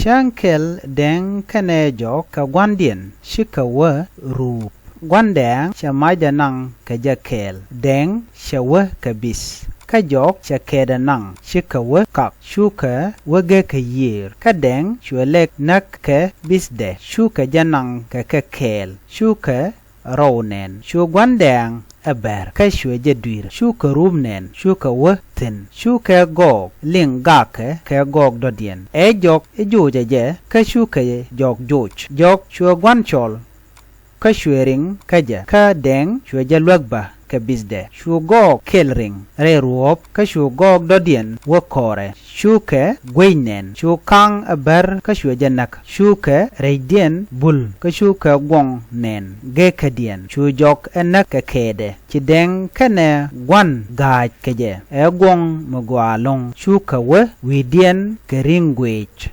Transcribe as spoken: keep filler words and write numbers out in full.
Cäŋ kɛl Dɛŋ kɛnɛ Jɔk kɛ gua̱ndiɛn cikɛ wä ruup. Gua̱n Dɛŋ cɛ macdɛ naŋ kɛ jɛ kɛɛl. Dɛŋ cɛ wä kɛ bi̱th. Kä Jɔk cɛ kɛɛtdɛ naŋ cikɛ wä kak. Cukɛ wä gekä yiëër. Kä Dɛŋ cuɛ lɛk näk kɛ bi̱thdɛ. Cukɛ jɛ naŋ kɛ kɛ kɛɛl. Cukɛ rɔw nɛn. Cu Gua̱n Dɛŋ ɛ bär kä cuɛ jɛ dui̱r. Cukɛ ruup nɛn. Cukɛ wä thi̱n. Cukɛ gɔɔk liŋ gaakɛ kɛ gɔɔk dɔ̱diɛn. Ɛ Jɔk ɛ jocɛ jɛ kä cukɛ Jɔk joc. Jɔk cuɛ Gua̱n cɔl kä cuɛ riŋ kä jɛ. Kä Dɛŋ cuɛ jɛ luäk bä kɛ bi̱thdɛ. Cu gɔɔk kɛl riŋ rɛy ruɔ̱ɔ̱p kä cu gɔɔk dɔ̱diɛn wä kɔrɛ. Cukɛ guec nɛn. Cu ka̱ŋ ɛ bär kä cuɛ jɛ näk. Cukɛ rɛcdiɛn bul kä cukɛ guɔŋ nɛn gekädiɛn. Cu Jɔk ɛ näk kɛ kɛɛtdɛ. Ci Dɛŋ kɛnɛ Gua̱n ga̱a̱c kɛ jɛ ɛ guɔŋ mi gɔaa ɛlɔ̱ŋ. Cukɛ wä wi̱i̱diɛn kɛ ri̱ŋ guëëc.